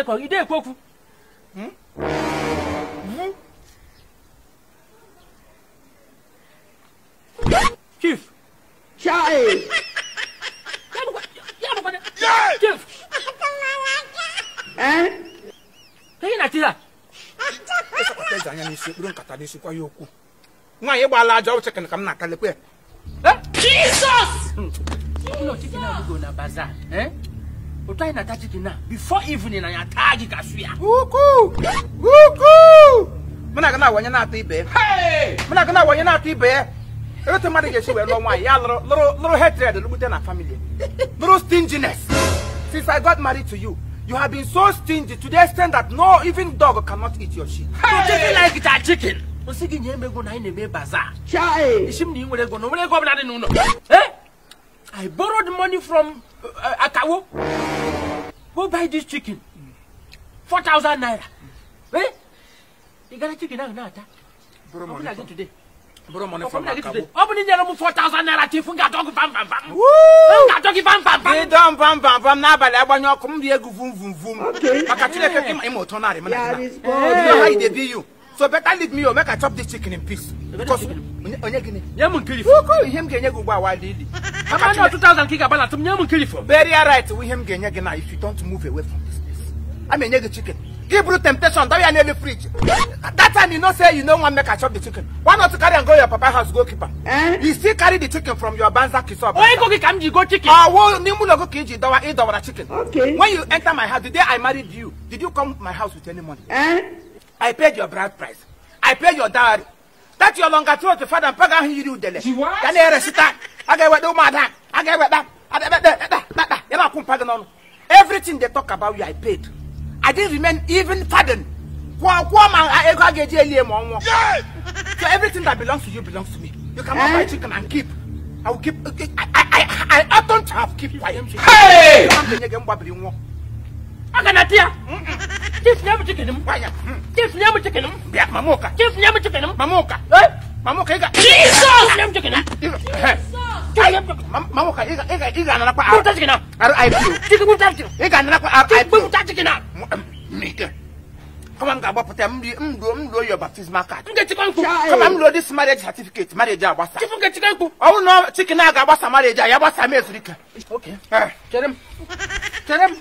eze ka ide ekwu okwu. Chief. Chai. Chief. Eh? Ka na tira. Anya n'isi ekpuru nkata n'isi kwa ya okwu. Nwaanyị gbala aja chicken ka m na-atalekwa ya. Jesus! No chicken na go na bazaar, eh? Otu anyị na-ata chicken na before evening anyị ata gị ka suya. Uku! Uku! Mụ na gị na-awanye na-atụ ibe ya. Mụ na gị na-awanye na-atụ ibe ya. Otu mmadụ ga-esi wee lụọ nwaanyị ya lụrụ hatred lụgbute na family. Lụrụ stinginess. Since I got married to you, you have been so stingy to the extent that no even dog cannot eat your shit. So chicken like that chicken. Osi gị nye m ego na anyị na-eme bazaar. Chai. Isi m na ị nwere ego na o nwere ego ọbụla dị n'ụlọ. Eh? I borrowed money from Akawo. Go buy this chicken. 4,000 naira. Eh? You got a chicken now, now. Borrow money from today. Borrow money from Akawo. Open in 4,000 naira. Chief, nga dog bam bam bam. Woo! Nga dog bam bam bam. They don't bam bam bam. N'abalị agbanye ọkụ m rie ego vum vum vum. Okay. Maka Chineke ka ịma ụtọ narị m na Yeah, gị na. this You boy. know how they be you. So better leave me, make I chop this chicken in peace. Because onye gịnị? Nye m nkiri fo. Uku, ihe m ga-enye gị ugbu a wa dị ili. Maka na 2,000 ka ị ga-agba na tụ m nye m nkiri fo. Burial right wụ ihe m ga-enye gị na if you don't move away from this place. A ma enye gị chicken. Gị buru temptation dawa ya n'elu fridge. That time you know say you no wan make I chop the chicken. Why not carry am go your papa house go keep am? Eh? You still carry the chicken from your banza kiss up. Onye ego gị ka m ji go chicken. Ọwụ n'ime ụlọ gị ka iji dọwa ịdọwara chicken. Okay. When you enter my house, the day I married you, did you come my house with any money? Eh? I paid your bride price. I paid your dowry. That's your longer throat to father and paga ahụ yiri udele. Ya na-eresita. A ga-eweta ụmụada. A ga-eweta. Ya na-akwụ mpa gị n'ọnụ. Everything they talk about you, I paid. I didn't remain even fathom. Kwụọ ma ego a ga-eji elie ma ọ nwụọ. So everything that belongs to you belongs to me. You cannot buy chicken and keep. I will keep. I oughtn't to have keep quiet. Hey! M ga-enye gị mgbabiri nwụọ. Aga na tia. Chief, nye m chicken m. Gwanya. Chief, nye m chicken m. Bịa, mama ụka. Chief, nye m chicken m. Mama ụka. Eh? Mama ụka, ị ga. Jesus! Nye m chicken m. Mama ụka, ị ga-anarakwa Gbupụta chicken a. RIP. Chicken gbupụta chicken. Ị ga-anarakwa Chief, RIP. gbupụta chicken a. Mike. Kama m ga-agbapụta m ruo your baptismal card. M ga-etikwa mkpu. Chai. Kama m ruo this marriage certificate, marriage agbasa. Chief, m ga-etikwa mkpu. Ọ bụrụ na chicken a ga-agbasa marriage a, ya gbasa m ezuru ike. Okay. Eh, Chere m. Chere m.